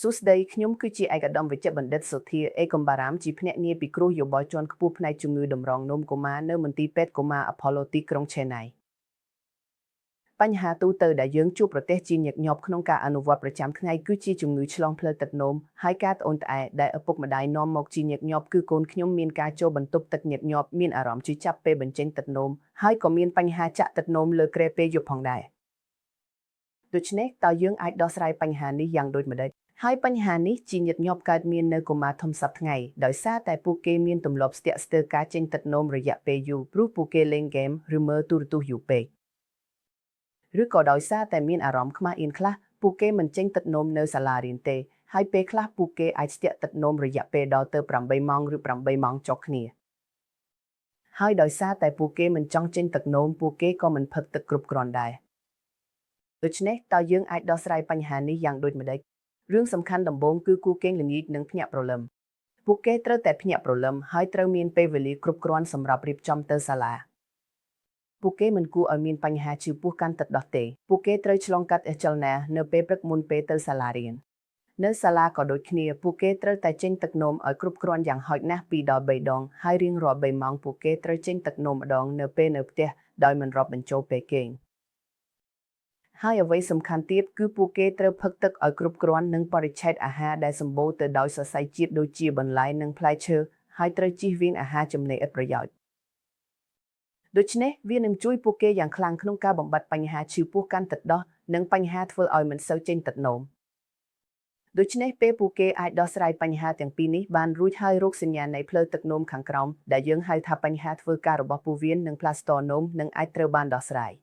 សួស្តីខ្ញុំគឺជាឯកឧត្តមវេជ្ជបណ្ឌិតសុធាអេកំបារ៉ាមជាភ្នាក់ងារពិគ្រោះយោបល់ជាន់ខ្ពស់ផ្នែកជំងឺតម្រងនោមកុមារនៅមន្ទីរពេទ្យកុមារអាផូឡូទីក្រុងឆេណៃបញ្ហាទូទៅដែលយើងជួបប្រទះជាញឹកញាប់ក្នុងការអនុវត្តប្រចាំថ្ងៃគឺជាជំងឺឆ្លងផ្លូវទឹកនោមហើយការត្អូញត្អែដែលឪពុកម្ដាយនាំមកជាញឹកញាប់គឺកូនខ្ញុំមានការចូលបន្ទប់ទឹកញឹកញាប់មានអារម្មណ៍ឈឺចាប់ពេលបញ្ចេញទឹកនោមហើយក៏មានបញ្ហាចាក់ទឹកនោមលើគ្រែពេលយប់ផងដែរដូច្នេះតើយើងអាចដោះស្រាយបញ្ហានេះយ៉ាងដូចម្តេចហើយបញ្ហានេះជាញឹកញាប់កើតមាននៅកុមារធំសប្តាហ៍ថ្ងៃដោយសារតែពួកគេមានទម្លាប់ស្ទាក់ស្ទើរការចេញទឹកនោមរយៈពេលយូរព្រោះពួកគេលេងហ្គេមឬមើលទូរទស្សន៍យូរពេកឬក៏ដោយសារតែមានអារម្មណ៍ខ្មាស់អៀនខ្លះពួកគេមិនចេញទឹកនោមនៅសាលារៀនទេហើយពេលខ្លះពួកគេអាចស្ទាក់ទឹកនោមរយៈពេលដល់ទៅ8ម៉ោងឬ8ម៉ោងចុះគ្នាហើយដោយសារតែពួកគេមិនចង់ចេញទឹកនោមពួកគេក៏មិនផឹកទឹកគ្រប់គ្រាន់ដែរដូច្នេះតើយើងអាចដោះស្រាយបញ្ហានេះយ៉ាងដូចម្តេចរឿងសំខាន់ដំបូងគឺគួរគេងល្ងាចនិងភ្ញាក់ព្រលឹមពួកគេត្រូវតែភ្ញាក់ព្រលឹមហើយត្រូវមានពេលវេលាគ្រប់គ្រាន់សម្រាប់រៀបចំទៅសាលាពួកគេមិនគួរឲ្យមានបញ្ហាឈឺពោះកាន់ទឹកដោះទេពួកគេត្រូវឆ្លងកាត់អចលនានៅពេលព្រឹកមុនពេលទៅសាលារៀននៅសាលាក៏ដូចគ្នាពួកគេត្រូវតែចេញទឹកនោមឲ្យគ្រប់គ្រាន់យ៉ាងហោចណាស់2ដល់3ដងហើយរៀងរាល់3ម៉ោងពួកគេត្រូវចេញទឹកនោមម្ដងនៅពេលនៅផ្ទះដោយមិនរាប់បញ្ចូលពេលគេងហើយអ្វីសំខាន់ទៀតគឺពួកគេត្រូវផឹកទឹកឲ្យគ្រប់គ្រាន់និងបរិច្ឆេទអាហារដែលសម្បូរទៅដោយសរសៃជាតិដូចជាបន្លែនិងផ្លែឈើហើយត្រូវជៀសវាងអាហារចំណីឥតប្រយោជន៍ដូច្នេះវានឹងជួយពួកគេយ៉ាងខ្លាំងក្នុងការបំបត្តិបញ្ហាឈឺពោះកាន់ទឹកដោះនិងបញ្ហាធ្វើឲ្យមិនសូវចេញទឹកនោមដូច្នេះពេលពួកគេអាចដោះស្រាយបញ្ហាទាំងពីរនេះបានរួចហើយរោគសញ្ញានៃផ្លូវទឹកនោមខាងក្រោមដែលយើងហៅថាបញ្ហាធ្វើការរបស់ពោះវៀននិងផ្លាស្ទរនោមនឹងអាចត្រូវបានដោះស្រាយ។